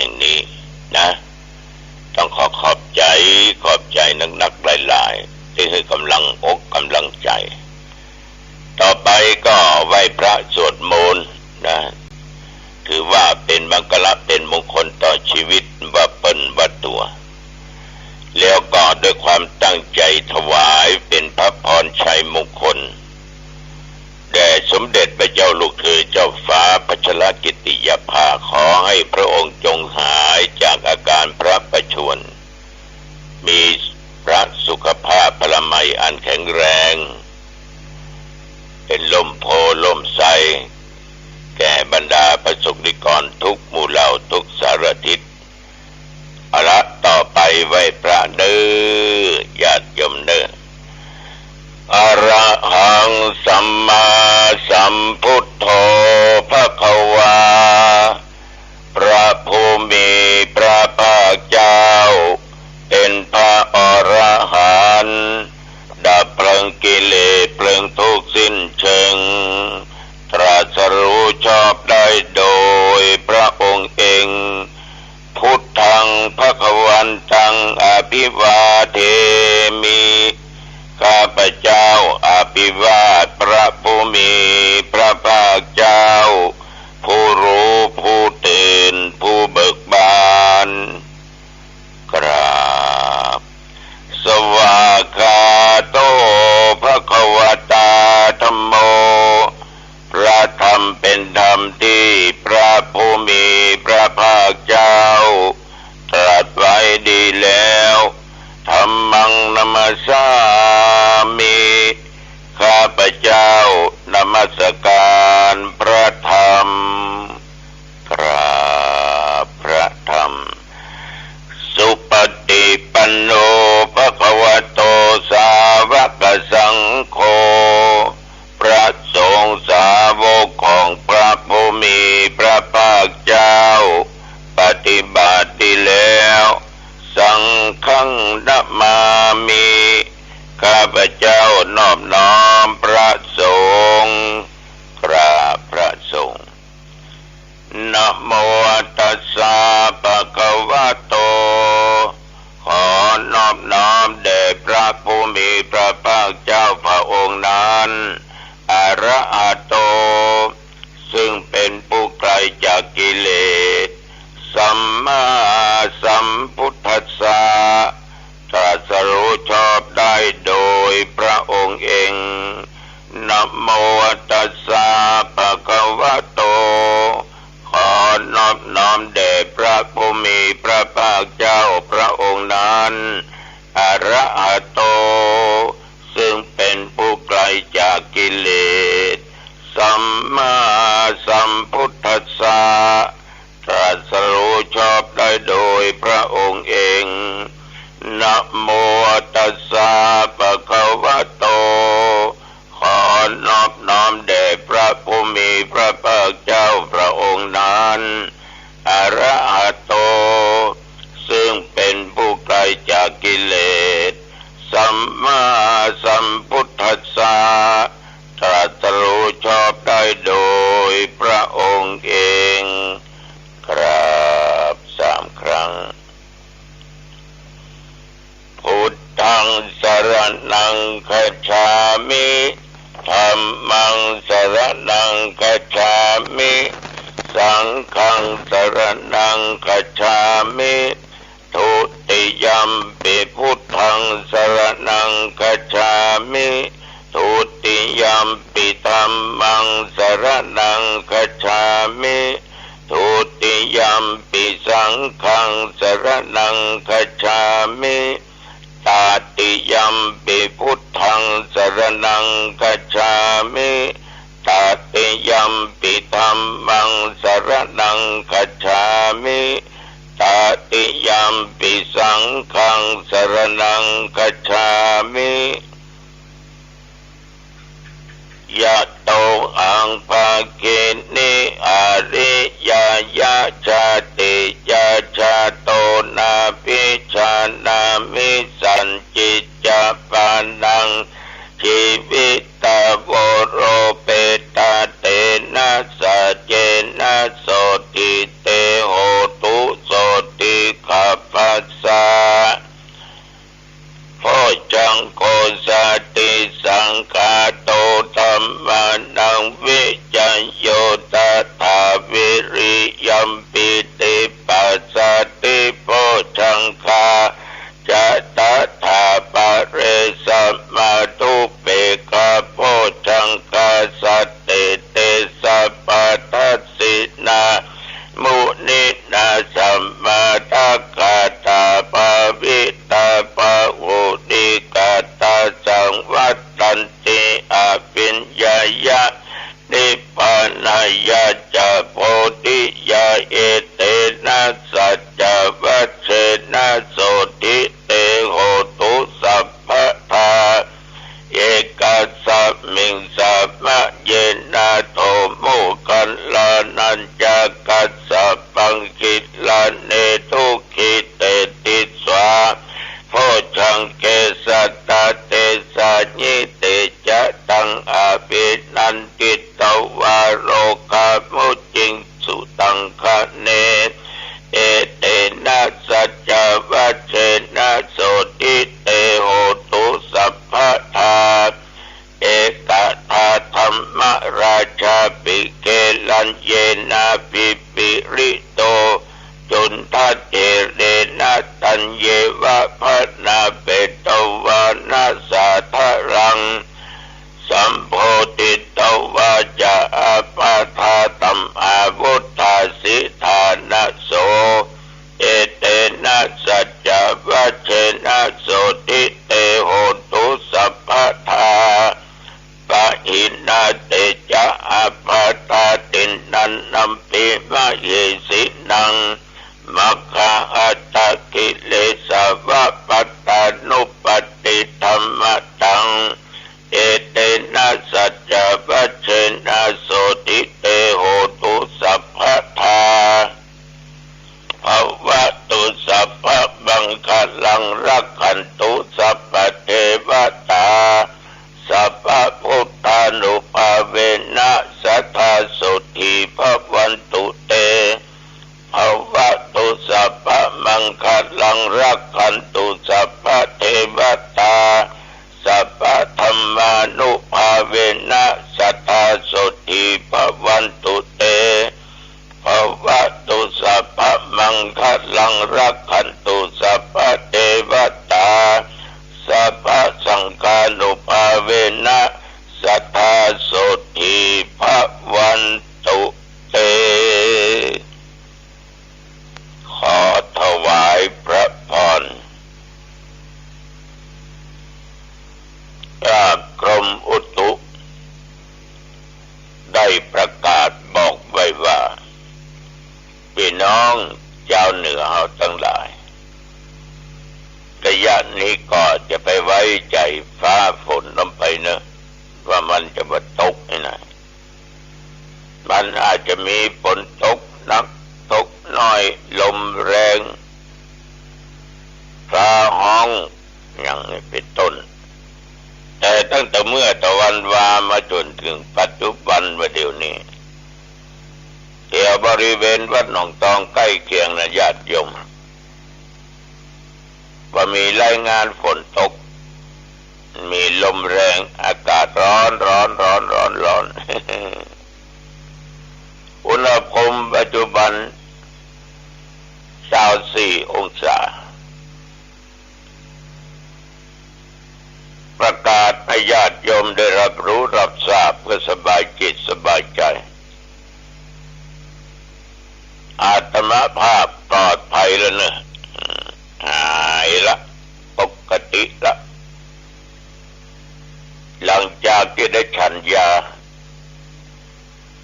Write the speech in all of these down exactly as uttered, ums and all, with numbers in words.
อย่างนี้นะ ต้องขอขอบใจ๋ ขอบใจ๋นักๆ หลายๆ ตี้หื้อก๋ำลังอกก๋ำลังใจ๋ ต่อไปก็ไหว้พระสวดมนต์นะ ถือว่าเป๋นมังคละเป๋นมงคลต่อชีวิตว่าเปิ้นว่าตั๋ว แล้วก็ด้วยความตั้งใจ๋ถวายเป๋นพระพรชัยมงคล แด่สมเด็จพระเจ้าลูกเธอเจ้าฟ้าพัชรกิติยาภา ขอให้พระองค์จงหายจากอาการพระประชวร มีพระสุขภาพพลามัยอันแข็งแรง เป๋นล่มโพธิ์ล่มไทร แก่บรรดาประสงค์นิกรทุกหมู่เหล่าทุกสารทิศ เอาละ ต่อไปไหว้พระเน้อ ญาติโยมเน้อ อะระหังสัมมาสัมพุทโธ ภะคะวา พระผู้มีพระภาคเจ้า เป๋นพระอรหันต์ ดับเพลิงกิเลสเพลิงทุกข์สิ้นเชิง ตรัสรู้ชอบได้โดยพระองค์เอง พุทธัง ภะคะวันตัง อะภิวาเทมิ ข้าพเจ้าอภิวาทพระผู้มีพระภาคเจ้า ผู้รู้ผู้ตื่นผู้เบิกบาน กราบ สวากขาโต ภะคะวะตา ธัมโม พระธรรมเป๋นธรรมตี้พระผู้มีพระภาคเจ้าตรัสไว้ดีแล้ว ธัมมัง นะมัสสามิ ข้าพเจ้านมัสการพระธรรม กราบพระธรรม สุปฏิปันโน ภะคะวะโต สาวกสังโฆ พระสงฆ์สาวกของพระผู้มีพระภาคเจ้า ปฏิบัติดีแล้ว สังฆัง นะมามิ ข้าพเจ้านอบน้อมพระสงฆ์ กราบพระสงฆ์ นะโม ตัสสะ ภะคะวะโต ขอนอบน้อมแด่พระผู้มีพระภาคเจ้าพระองค์นั้น อะระหะโต ซึ่งเป๋นผู้ไกลจากกิเลส สัมมาสัมพุทธัสสะ ตรัสรู้ชอบได้โดยพระองค์เอง นะโม ตัสสะ ภะคะวะโต ขอนอบน้อมแด่พระผู้มีพระภาคเจ้าพระองค์นั้น อะระหะโต ซึ่งเป๋นผู้ไกลจากกิเลส สัมมาสัมพุทธัสสะ ตรัสรู้ชอบได้โดยพระองค์เอง นะโม ตัสสะ ภะคะวะโต ขอนอบน้อมแด่พระผู้มีพระภาคเจ้าพระองค์นั้น อะระหะโต ซึ่งเป๋นผู้ไกลจากกิเลส สัมมาสัมพุทธัสสะ ตรัสรู้ชอบได้โดยพระองค์เอง กราบสามครั้ง พุทธัง สรณัง คัจฉามิ ธัมมัง สรณัง คัจฉามิ สังฆัง สรณัง คัจฉามิ ทุติยัมปิ พุทธัง สรณัง คัจฉามิ ทุติยัมปิ ธัมมัง สรณัง คัจฉามิ ทุติยัมปิ สังฆัง สรณัง คัจฉามิ ตติยัมปิ พุทธัง สรณัง คัจฉามิ ตติยัมปิ ธัมมัง สรณัง คัจฉามิ ตติยัมปิ สังฆัง สรณัง คัจฉามิ ยะโต อัง ภักขินิ อาริยายะ ชาติยะ ชาโต นาภิชานามิ สันจิจจะ ปานัง จีวิตะ โวโร เปตะ เตนะ สัจเจนะ โสตถิ เต โหตุ โส สสัพพังคิลาเน ทุกขิเตติสสา โพชฌังเก สัตตาเตสายิ เตจะตังอภินันทิตวา โรกามุจจิงสุตังคะเน เอเตนะสัจจวัจเจนะ โสตถิเต โหตุสัพพะทา เอกทาธัมมราชาปิ เกลัญเยนะภิปริโต จุณฑะเถเรนะ ตัญเยวะพะนาเปตวานะ สาธารัง สัมโพธิตวา จะ อัปปะทาธัมมาวุฏฐาสิทานะโส เอเตนะสัจจวัจเจนะ โสตถิเต โหตุสัพพะทา ปะหินา เตจะ อัปปะทาทินนันนัมปิมะเหสินัง มัคคะอัตถะกิเลสวะปัตตานุปัตติธัมมะตัง เอเตนะสัจจวัจเจนะ โสตถิเต โหตุสัพพะทา ภะวะตุสัพพะมังคะลัง รักขันตุสัพพะเทวะตา สัพพะพุทธานุภาเวนะ สะทา โสตถิภะวันตุเต ภะวะตุสัพพะมังคะลัง รักขันตุสัพพะเทวะตา สัพพะธัมมานุภาเวนะ สะทา โสตถิภะวันตุเต ภะวะตุสัพพะมังคะลัง รักขันตุสัพพะเทวะตา สัพพะสังฆานุภาเวนะ สะทา โสตถิภะวันตุเต ขอถวายพระพร จากกรมอุตุ ได้ประกาศบอกไว้ว่า ปี้น้องจาวเหนือเฮาตังหลาย ระยะนี้ก็จะไปไว้ใจ๋ฟ้าฝนลำไปเนอะ ว่ามันจะบ่ตกนี่นะ มันอาจจะมีฝนตกหนัก ตกน้อย ลมแรง ฟ้าฮ้อง อย่างนี้เป็นต้น แต่ตั้งแต่เมื่อตะวันวามาจ๋นเถิงปัจจุบันว่าเดี๋ยวนี้ แถวบริเวณวัดหนองตองใก้เคียงนะญาติโยม บ่มีรายงานฝนตก มีลมแรง อากาศร้อน ร้อน ร้อน ร้อน ร้อน อุณหภูมิปัจจุบัน ซาวสี่องศา ประกาศให้ญาติโยมได้รับรู้รับทราบเพื่อสบายจิตสบายใจ๋ อาตมาภาพปลอดภัยแล้วเนอะ หายละ ปกติละ หลังจากตี้ได้ฉันยา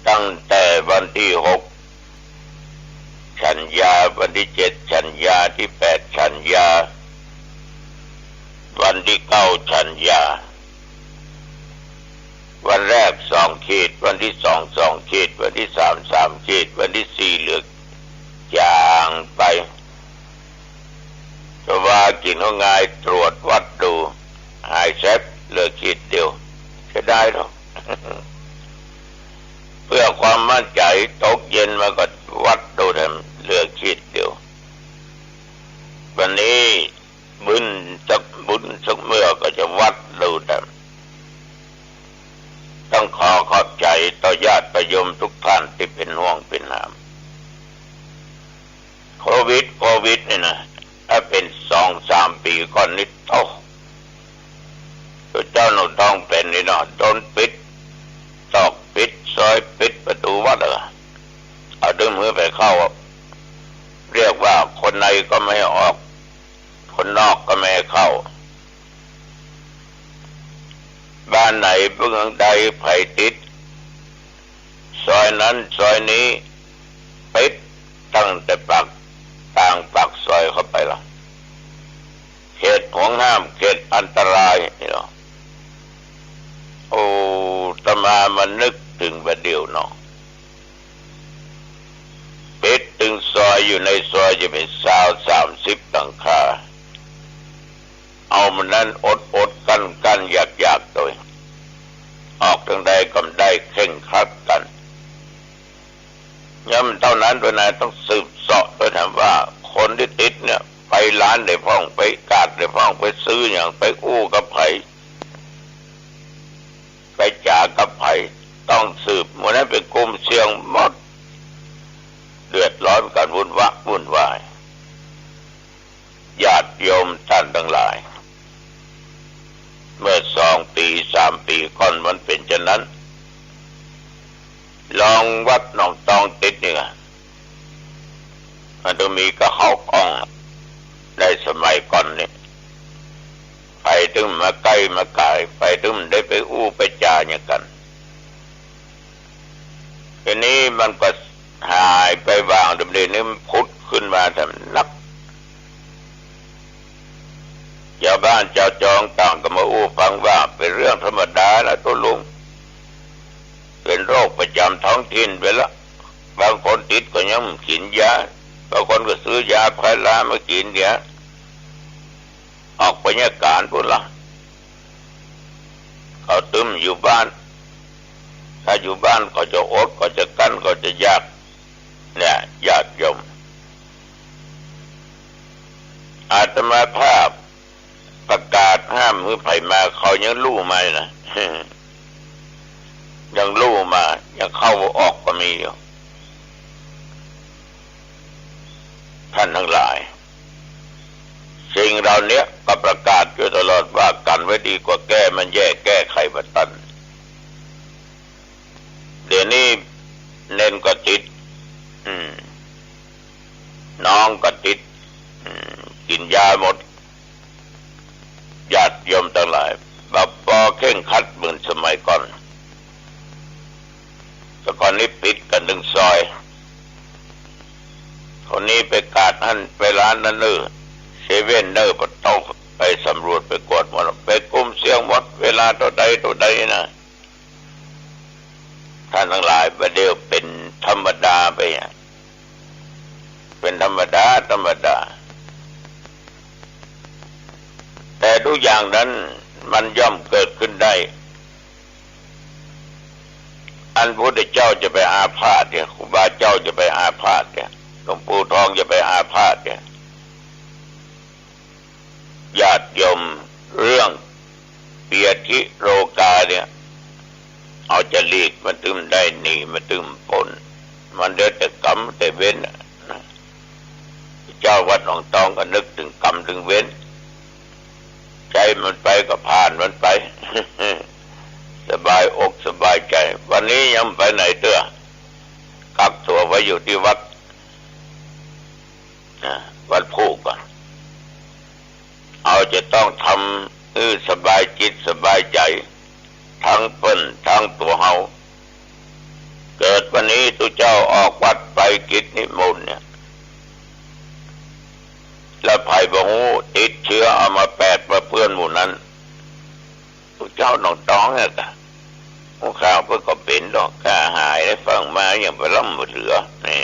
ตั้งแต่วันตี้หก ฉันยา วันตี้เจ็ด ฉันยา ตี้แปด ฉันยา วันตี้เก้า ฉันยา วันแรกสองขีด วันตี้สอง สองขีด วันตี้สาม สามขีด วันตี้สี่เหลือจางไป เพราะว่ากิ๋นข้าวงาย ตรวจวัดดู หายแซ็บ เหลือขีดเดียว เสียดายเนาะ เพื่อความมั่นใจ๋ ตกเย็นมาก็วัดดูแถม เหลือขีดเดียว วันนี้บึ้นสัก บึ้นสักเมื่อก็จะวัดดูแถม ต้องขอขอบใจ๋ต่อญาติโยมทุกท่านตี้เป๋นห่วงเป๋นหาม โควิด โควิดนี่นะ ถ้าเป๋นสองสามปี๋ก่อนนี่ โอ้ เจ้าหนูต้องเป๋นนี่เนาะ โดนปิดตอก ปิดซอย ปิดประตู๋วัดเออ เอาดึงหื้อใผเข้า เรียกว่าคนในก็ไม่ให้ออก คนนอกก็ไม่ให้เข้า บ้านไหนเมืองใดใผติด ซอยนั้นซอยนี้ ปิดตั้งแต่ปาก ตางปากซอยเข้าไปละ เขตห่วงห้าม เขตอันตรายนี่เนาะ โอ้ อาตมามานึกเถิงบ่าเดี่ยวเนาะ อยู่ในซอยจะเป๋นซาวสามสิบหลังคา เอาหมู่นั้นอดๆ กลั้นๆ อยากๆ โตย ออกตางใดก็บ่ได้ เคร่งครัดกั๋น ยังบ่เต้านั้นโตยนะ ต้องสืบเสาะโตย ถามว่าคนตี้ติดเนี่ย ไปร้านใดพ่อง ไปกาดใดพ่อง ไปซื้อหยัง ไปอู้กับใผ ไปจ๋ากับใผ ต้องสืบ หมู่นั้นเป๋นกลุ่มเสี่ยงหมด เดือดร้อนกั๋น วุ่นวะวุ่นวาย ญาติโยมต้านตังหลาย เมื่อสองปี๋สามปี๋ก่อนมันเป๋นจานั้น รองวัดหนองตองติดนี่ มันต้องมีก้าข้าวกล้อง ในสมัยก่อนนี่ ไปตึงบ่ใก้บ่ก๋าย ไปตึงบ่ได้ไปอู้ไปจ๋าหยังกั๋น ทีนี้มันก็หายไปบ้าง เดี๋ยวนี้มันผุดขึ้นมาแถมนัก จาวบ้านจาวจองต่างก็มาอู้ฟังว่าเป๋นเรื่องธรรมดานะตุ๊ลุง เป๋นโรคประจ๋ำท้องถิ่นไปละ บางคนติดก็ยังบ่กิ๋นยา บางคนก็ซื้อยาพารามากิ๋นเดี๋ยว ออกไปเนี่ยก๋านปู้นละ เขาตึงอยู่บ้าน ถ้าอยู่บ้านเขาจะอด เขาจะกลั้น เขาจะอยาก เนี่ย ญาติโยม อาตมาภาพประกาศห้ามหื้อใผมา เขายังลู่มาอยู่นะ ยังลู่มา ยังเข้าออกก็มีอยู่ ท่านตังหลาย สิ่งเหล่านี้ก็ประกาศอยู่ตลอดว่ากั๋นไว้ดีกว่าแก้ มันแย่แก้ไขบ่ตัน เดี๋ยวนี้เณรก็ติด อืม น้องก็ติด อืม กิ๋นยาหมด ญาติโยมตังหลาย บ่ปอเคร่งครัดเหมือนสมัยก่อน แต่ก่อนนี้ปิดกั๋นตึงซอย คนนี้ไปกาดหั้น ไปร้านนั้นเน่อ เซเว่นเน่อ บ่ต้องไปสำรวจไปกวดหมด เป๋นกลุ่มเสี่ยงหมด เวลาเต้าใดเต้าใดนะ ท่านตังหลาย บ่าเดี่ยวเป๋นธรรมดาไปอะ เป๋นธรรมดา ธรรมดา แต่ทุกอย่างนั้นมันย่อมเกิดขึ้นได้ อันพระพุทธเจ้าจะไปอาพาธเนี่ย ครูบาเจ้าจะไปอาพาธเนี่ย หลวงปู่ทองจะไปอาพาธเนี่ย ญาติโยม เรื่องเปียธิโรคาเนี่ย เอาจะหลีกมันตึงได้ หนีมันตึงป๊น มันแล้วแต่กรรมแต่เวรน่ะนะ เจ้าวัดหนองตองก็นึกตึงกรรมตึงเวร ใจ๊มันไปก็ผ่านมันไป สบายอกสบายใจ๋ วันนี้ยังไปไหนเตื้อ กักตั๋วไว้อยู่ตี้วัด นะ วัดผู้ก่อน เอาจะต้องทำหื้อสบายจิตสบายใจ๋ ตึงเปิ้นตึงตั๋วเฮา เกิดวันนี้ตุ๊เจ้าออกวัดไปกิจนิมนต์เนี่ย แล้วใผบ่ฮู้ติดเจื้อเอามาแปดมาเปื้อนหมู่นั้น ตุ๊เจ้าหนองตองเนี่ยกะ ฮู้ข่าวเปิ้นก็เป๋นดอก ข้าหายได้ฟังมาอย่างบ่ล้ำบ่เหลือ นี่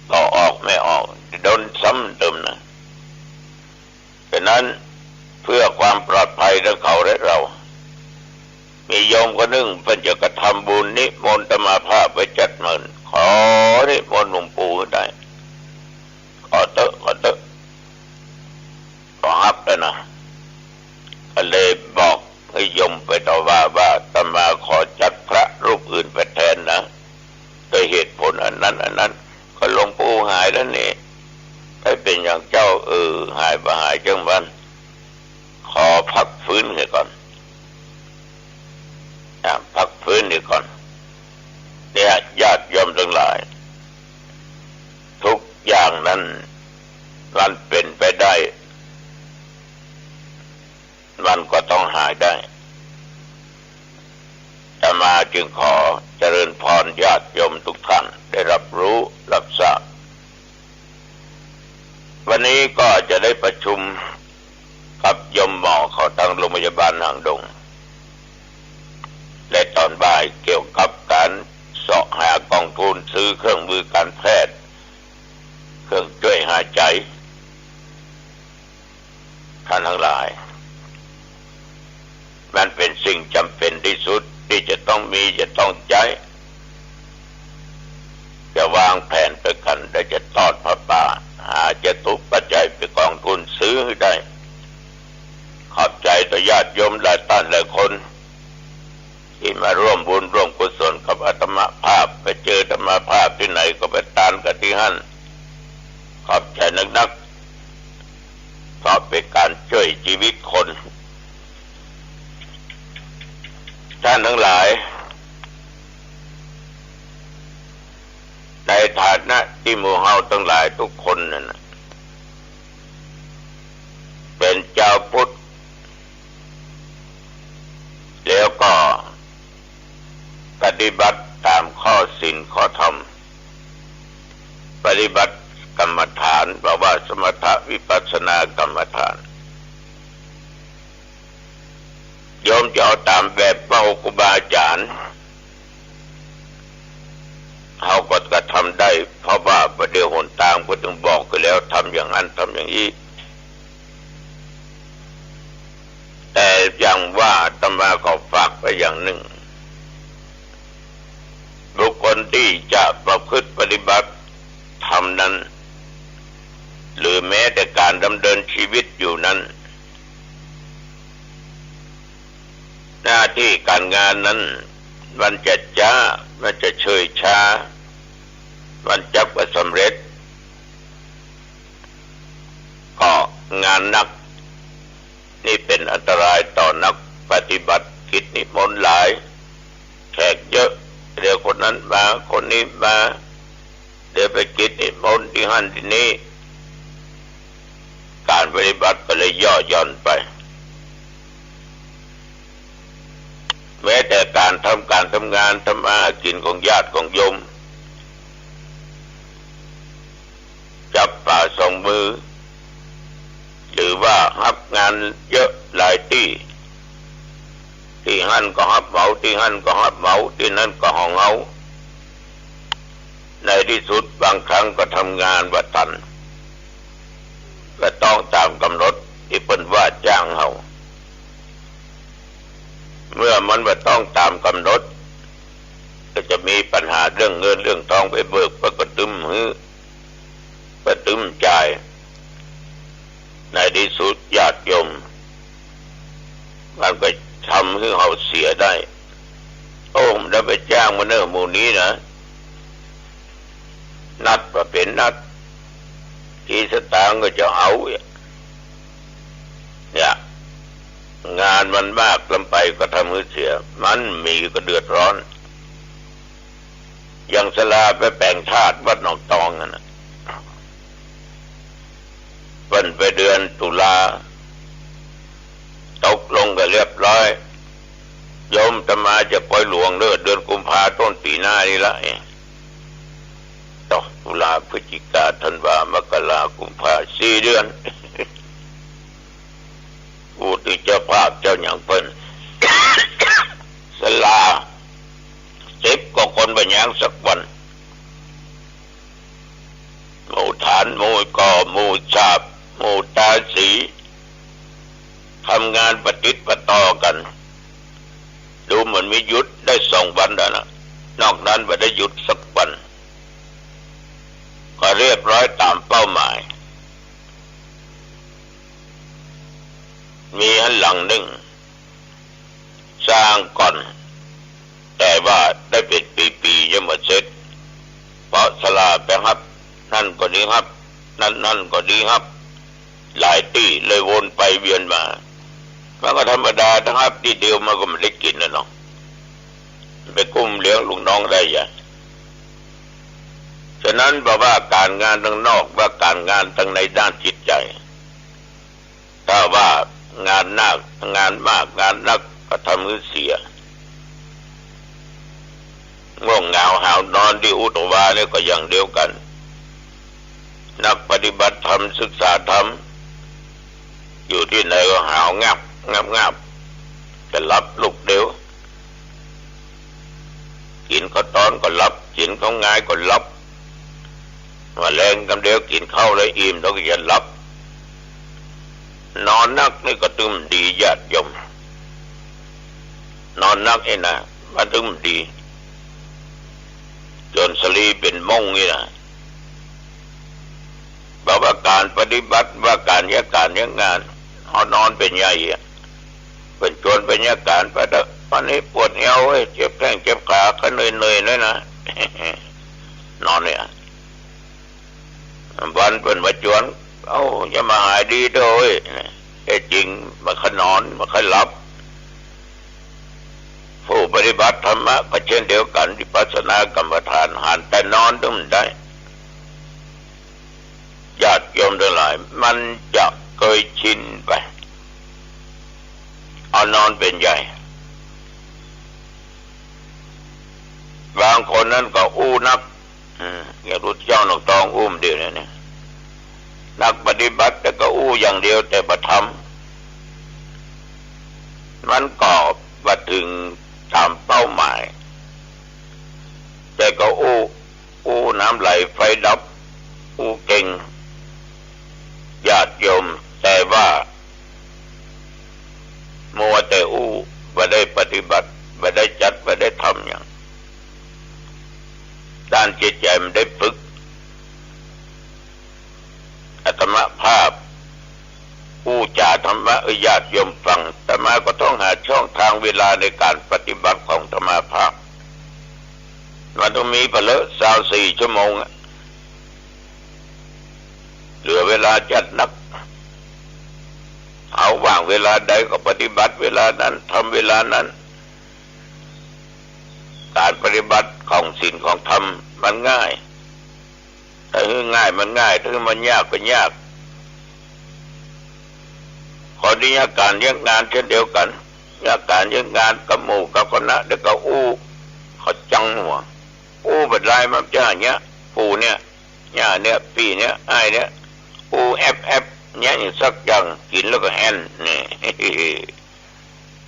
ก็ออกไม่ออก โดนซ้ำเติมนะ ฉะนั้นเพื่อความปลอดภัยทั้งเขาและเรา มีโยมคนนึ่งเปิ้นจะกระทำบุญนิมนต์อาตมาภาพไปจัดเมิน ขอนิมนต์หลวงปู่หื้อได้ ขอเต๊อะ ขอเต๊อะ ขอฮับแล้วนะ ก็เลยบอกให้โยมไปต่อว่าว่า อาตมาขอจัดพระรูปอื่นไปแทนนะ ด้วยเหตุผลอันนั้นอันนั้น ก็หลวงปู่หายแล้วนี่ ไปเป๋นอย่างเจ้า เออ หายบ่หายจ้างมัน ขอพักฟื้นเหียก่อน อ่ะ พักฟื้นเหียก่อน เนี่ย ญาติโยมตังหลาย ทุกอย่างนั้นมันเป๋นไปได้ มันก็ต้องหายได้ อาตมาจึงขอเจริญพรญาติโยมทุกท่านได้รับรู้รับทราบ วันนี้ก็จะได้ประชุมกับโยมหมอเขาตางโรงพยาบาลหางดง และตอนบ่ายเกี่ยวกับก๋านเสาะหากองทุนซื้อเครื่องมือการแพทย์ ใจ๋ ท่านตังหลาย มันเป๋นสิ่งจ๋ำเป๋นตี้สุดตี้จะต้องมี จะต้องใจ๊ จะวางแผนไปกั๋น และจะตอดผ้าป่า หาจตุปัจจัยเป๋นก๋องทุนซื้อหื้อได้ ขอบใจ๋ต่อญาติโยมหลายต้านหลายคน ตี้มาร่วมบุญร่วมกุศลกับอาตมาภาพ ไปเจออาตมาภาพตี้ไหนก็ไปตานกั๋นตี้หั้น ขอบใจ๋นักๆ เพราะเป๋นก๋านจ้วยจีวิตคน ท่านตังหลาย ในฐานะตี้หมู่เฮาตังหลายกู้คนนั่นน่ะ เป๋นจาวพุทธ แล้วก็ปฏิบัติต๋ามข้อศีลข้อธรรม ปฏิบัติกรรมฐาน บ่ว่าสมถะวิปัสสนากรรมฐาน โยมจะเอาต๋ามแบบพระครูบาอาจ๋ารย์ เฮาก็กระทำได้ เพราะว่าบ่าเดี่ยวหนตางเปิ้นตึงบอกกั๋นแล้ว ทำอย่างนั้น ทำอย่างอี้ แต่อย่างว่าอาตมาขอฝากไปอย่างนึ่ง บุคคลตี้จะประพฤติปฏิบัติธรรมนั้น หรือแม้แต่ก๋านดำเนินจีวิตอยู่นั้น หน้าตี้ก๋านงานนั้น มันจะจ๊า มันจะเชยช้า มันจักบ่สำเร็จ ก็งานหนัก นี่เป๋นอันตรายต่อนักปฏิบัติ กิจนิมนต์หลาย แขกเยอะ เดี๋ยวคนนั้นมา คนนี้มา เดี๋ยวไปกิจนิมนต์ตี้หั้นตี้นี่ ก๋านปฏิบัติก็เลยย่อหย่อนไป แม้แต่ก๋านทำ ก๋านทำงานทำมาหากิ๋นของญาติของโยม จับป่าสองมือ หรือว่าฮับงานเยอะหลายตี้ ตี้หั้นก็ฮับเหมา ตี้หั้นก็ฮับเหมา ตี้นั้นก็ของเฮา ในตี้สุดบางครั้งก็ทำงานบ่ตัน บ่ต้องต๋ามก๋ำหนดตี้เปิ้นว่าจ้างเฮา เมื่อมันบ่ต้องต๋ามก๋ำหนด ก็จะมีปัญหาเรื่องเงินเรื่องทอง ไปเบิกเปิ้นก็ตึ้มหื้อ เปิ้นตึ้มจ่าย ในตี้สุดญาติโยม มันก็ทำหื้อเฮาเสียได้ โอ้ บ่ได้ไปจ้างมาเน่อหมู่นี้นะ นัดบ่าเป๋นนัด ตี้สตางค์ก็จะเอา เนี่ย งานมันมากเกินไปก็ทำหื้อเสีย มันมีก็เดือดร้อน อย่างศาลาไปแป๋งธาตุวัดหนองตองนั่นน่ะ เปิ้นไปเดือนตุลา ตกลงกั๋นเรียบร้อย โยมอาตมาจะปอยหลวงเน่อ เดือนกุมภาต้นปี๋หน้านี่ละ เอ๊ะ ต่อ ตุลา พฤศจิกา ธันวา มกรา กุมภา สี่เดือน อู้ ตี้เจ้าภาพเจ้าหยังเปิ้น ศาลา สิบกว่าคนบ่หยังสักวัน หมู่ฐาน หมู่ก่อ หมู่ฉาบ หมู่ตาสี ทำงานประติดประต่อกั๋น ดูเหมือนมีหยุดได้สองวันแล้วนะ นอกนั้นบ่ได้หยุดสักวัน ก็เรียบร้อยต๋ามเป้าหมาย มีหั้นหลังนึ่ง สร้างก่อน แต่ว่าได้เป๋นปี๋ๆ ยังบ่เสร็จ เพราะศาลาไปฮับ นั่นก็ดีฮับ นั่น นั่นก็ดีฮับ หลายตี้เลยวนไปเวียนมา มันก็ธรรมดา ถ้าฮับตี้เดียวมันก็บ่ได้กิ๋นแล้วเนาะ ไปกุ้มเลี้ยงลูกน้องได้หยัง ฉะนั้นบ่ว่าก๋านงานตังนอก ว่าก๋านงานตังในด้านจิตใจ๋ ถ้าว่างานนัก งานมาก งานนัก ก็ทำหื้อเสีย ง่วงเหงาหาวนอนตี้อุตวาเนี่ยก็อย่างเดียวกั๋น นักปฏิบัติธรรม ศึกษาธรรม อยู่ตี้ไหนก็หาวงับ งับ งับ จะหลับลุกเดียว กิ๋นข้าวตอนก็หลับ กิ๋นข้าวงายก็หลับ ว่าแลงกำเดียวกิ๋นข้าวแล้วอิ่มแล้วก็จะหลับ นอนนักนี่ก็ตึงดีญาติโยม นอนนักนี่นะ มันตึงดี จ๋นสะหลีเป๋นม่วงนี่นะ บอกว่าก๋านปฏิบัติ ว่าก๋านเยียะก๋านเยียะงาน เอานอนเป๋นใหญ่อะ เปิ้นจวนไปเยียะก๋านไปเต๊อะ วันนี้ปวดเอวเว้ย เจ็บแข้งเจ็บขา ก็เหนื่อยๆ หน่อยนะ นอนเนี่ย วันเปิ้นมาจวน เอ้า อย่ามาหายดีเต๊อะเว้ย แท้จริงมันก็นอน มันก็หลับ ผู้ปฏิบัติธรรมะก็เช่นเดียวกั๋น วิปัสสนากรรมฐาน หันแต่นอนตึงได้ ญาติโยมตังหลาย มันจะเกยชินไป เอานอนเป๋นใหญ่ บางคนนั้นก็อู้นัก อืม อย่างพุทธเจ้าหนองตองอู้เดี๋ยวนี้เนี่ย นักปฏิบัติแต่ก็อู้อย่างเดียว แต่บ่ทำ มันก็บ่เถิงต๋ามเป้าหมาย แต่ก็อู้ อู้น้ำไหลไฟดับ อู้เก่ง ญาติโยม แต่ว่า มัวแต่อู้ บ่ได้ปฏิบัติ บ่ได้จัด บ่ได้ทำหยัง ด้านจิตใจ๋มันได้ฝึก อาตมาภาพ อู้จ๋าธรรมะหื้อญาติโยมฟัง อาตมาก็ต้องหาช่องทางเวลาในก๋านปฏิบัติของอาตมาภาพ มันต้องมีไปเลย ซาวสี่ชั่วโมงอะ เหลือเวลาจัดนัก เอาว่างเวลาใดก็ปฏิบัติเวลานั้น ทำเวลานั้น ก๋านปฏิบัติของศีลของธรรมมันง่าย ถ้าหื้อง่ายมันง่าย ถ้าหื้อมันยากก็ยาก คนที่เยียะก๋านเยียะงานเช่นเดียวกั๋น เยียะก๋านเยียะงานกับหมู่กับคณะ เดี๋ยวก็อู้ เขาจังหัว อู้บ่ได้ มันจะเยียะ ปู่เนี่ย ย่าเนี่ย ปี้เนี่ย อ้ายเนี่ย อู้แอบๆ เยียะอย่างสักอย่าง กิ๋นแล้วก็แอ่น นี่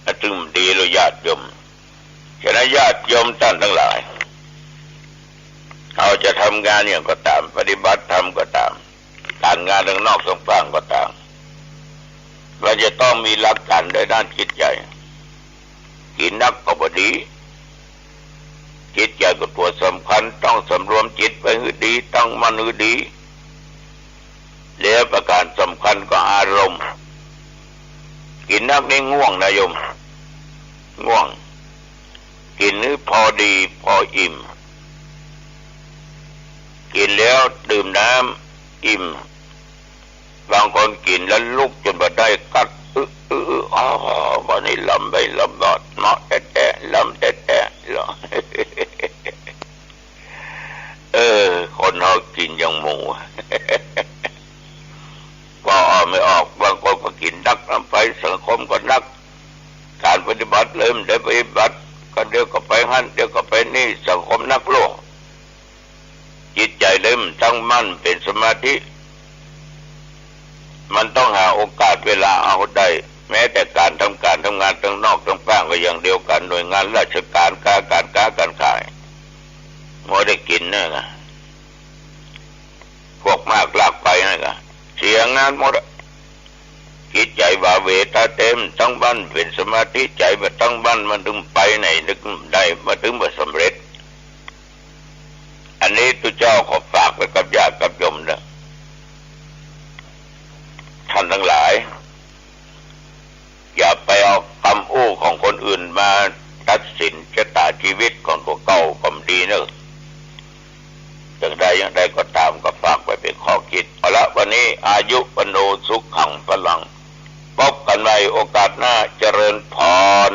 อันตึงดีเลยญาติโยม ฉะนั้นญาติโยมต้านตังหลาย เฮาจะทำงานหยังก็ต๋าม ปฏิบัติธรรมก็ต๋าม ก๋านงานตังนอกตังป้างก็ต๋าม มันจะต้องมีหลักก๋านในด้านจิตใจ๋ กิ๋นนักก็บ่ดี จิตใจ๋ก็ตั๋วสำคัญ ต้องสำรวมจิตไว้หื้อดี ตั้งมั่นหื้อดี แล้วประก๋านสำคัญก็อารมณ์ กิ๋นนักนี่ง่วงนะโยม ง่วง กิ๋นหื้อพอดีพออิ่ม กิ๋นแล้วดื่มน้ำอิ่ม บางคนกิ๋นแล้วลุกจ๋นบ่ได้ กัด อึ อึ อึ อ้อ วันนี้ลำไปลำรอด เหมาะแต๊ๆ ลำแต๊ๆ เหรอ เออ คนเฮากิ๋นอย่างหมู ปออ่อนไม่ออก บางคนก็กิ๋นนักนำไป สังคมก็นัก ก๋านปฏิบัติเลยบ่ได้ปฏิบัติ ก็เดี๋ยวก็ไปหั้น เดี๋ยวก็ไปนี่ สังคมนักโลก จิตใจ๋เลยบ่ตั้งมั่นเป๋นสมาธิ มันต้องหาโอกาสเวลาเอาได้ แม้แต่ก๋านทำก๋านทำงานตังนอกตังป้างก็อย่างเดียวกั๋น หน่วยงานราชก๋าน ก๋าน ก๋านค้าก๋านขาย มัวแต่กิ๋นนั่นนะ พวกมากลากไปนั่นนะ เสียงานหมดอะ จิตใจ๋บ่าเหว่ตาเต๊บ่ตั้งมั่นเป๋นสมาธิ ใจ๋บ่ตั้งมั่น มันตึงไปไหนนึกได้ มันตึงบ่สำเร็จ อันนี้ตุ๊เจ้าขอฝากไว้กับญาติกับโยมเน่อ ต้านตังหลาย อย่าไปเอากำอู้ของคนอื่นมาตัดสินชะต๋าจีวิตของตั๋วเก่าก็บ่ดีเน่อ อย่างใดอย่างใดก็ต๋าม ก็ฝากไว้เป๋นข้อคิด เอาละ วันนี้ อายุ วัณโณ สุขัง พลัง พบกั๋นใหม่โอกาสหน้า เจริญพร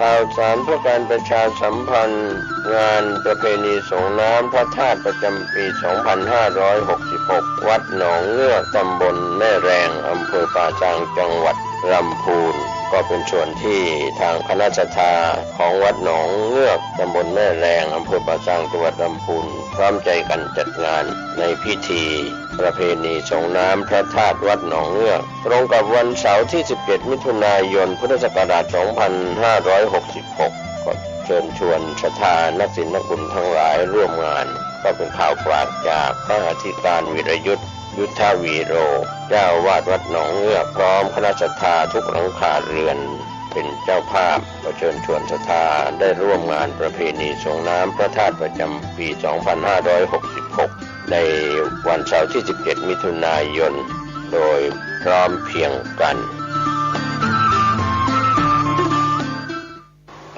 ข่าวสารเพื่อการประชาสัมพันธ์ งานประเพณีสรงน้ำพระธาตุประจำปี สองพันห้าร้อยหกสิบหก วัดหนองเงือก ตำบลแม่แรง อำเภอป่าซาง จังหวัดลำพูน ก็เป็นส่วนที่ทางคณะศรัทธาของวัดหนองเงือก ตำบลแม่แรง อำเภอป่าซาง จังหวัดลำพูน พร้อมใจกันจัดงานในพิธีประเพณีสรงน้ำพระธาตุวัดหนองเงือก ตรงกับวันเสาร์ที่ สิบเจ็ด มิถุนายน พุทธศักราช สองพันห้าร้อยหกสิบหก ก็ เชิญชวนศรัทธานักศิลนักบุญทั้งหลายร่วมงาน ก็เป็นข่าวฝากจากพระอธิการวีรยุทธ ยุทธวีโร เจ้าอาวาสวัดหนองเงือก พร้อมคณะศรัทธาทุกหลังคาเรือนเป็นเจ้าภาพ ขอเชิญชวนศรัทธาได้ร่วมงานประเพณีส่งน้ำพระธาตุประจำปี สองพันห้าร้อยหกสิบหก ในวันเสาร์ที่ สิบเจ็ด มิถุนายน โดยพร้อมเพรียงกัน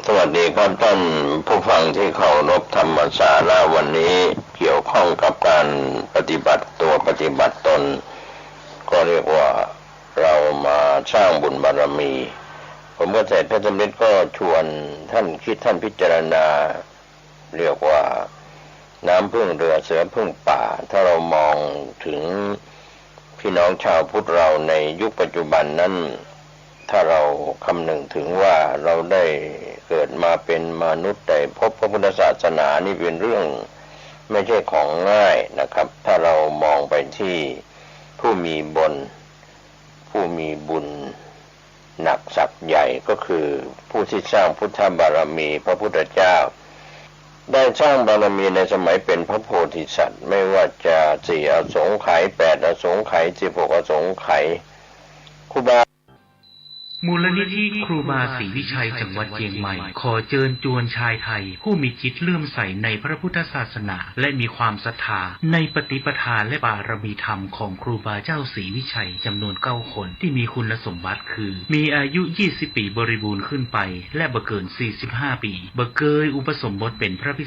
สวัสดีครับท่านผู้ฟังที่เคารพ ธรรมสาระวันนี้เกี่ยวข้องกับการปฏิบัติตัวปฏิบัติตน ก็เรียกว่าเรามาสร้างบุญบารมี ผมก็ใส่พระสมเด็จก็ชวนท่านคิดท่านพิจารณา เรียกว่าน้ำพึ่งเรือเสือพึ่งป่า ถ้าเรามองถึงพี่น้องชาวพุทธเราในยุคปัจจุบันนั้น ถ้าเราคำนึงถึงว่าเราได้เกิดมาเป็นมนุษย์ได้พบพระพุทธศาสนานี่เป็นเรื่องไม่ใช่ของง่ายนะครับ ถ้าเรามองไปที่ผู้มีบุญ ผู้มีบุญหนักศักดิ์ใหญ่ก็คือผู้ที่สร้างพุทธบารมี พระพุทธเจ้า ได้สร้างบารมีในสมัยเป็นพระโพธิสัตว์ ไม่ว่าจะสี่อสงไขย แปดอสงไขย สิบหกอสงไขย ครูบา มูลนิธิครูบาศรีวิชัยจังหวัดเจียงใหม่ ขอเจิญจวนชายไทย ผู้มีจิตเลื่อมใสในพระพุทธศาสนา และมีความศรัทธาในปฏิปทาและบารมีธรรมของครูบาเจ้าศรีวิชัยจำนวนเก้าคน ที่มีคุณสมบัติคือ มีอายุ ยี่สิบ ปีบริบูรณ์ขึ้นไป และบ่เกิน สี่สิบห้า ปี บ่เกยอุปสมบทเป็นพระภิกษุ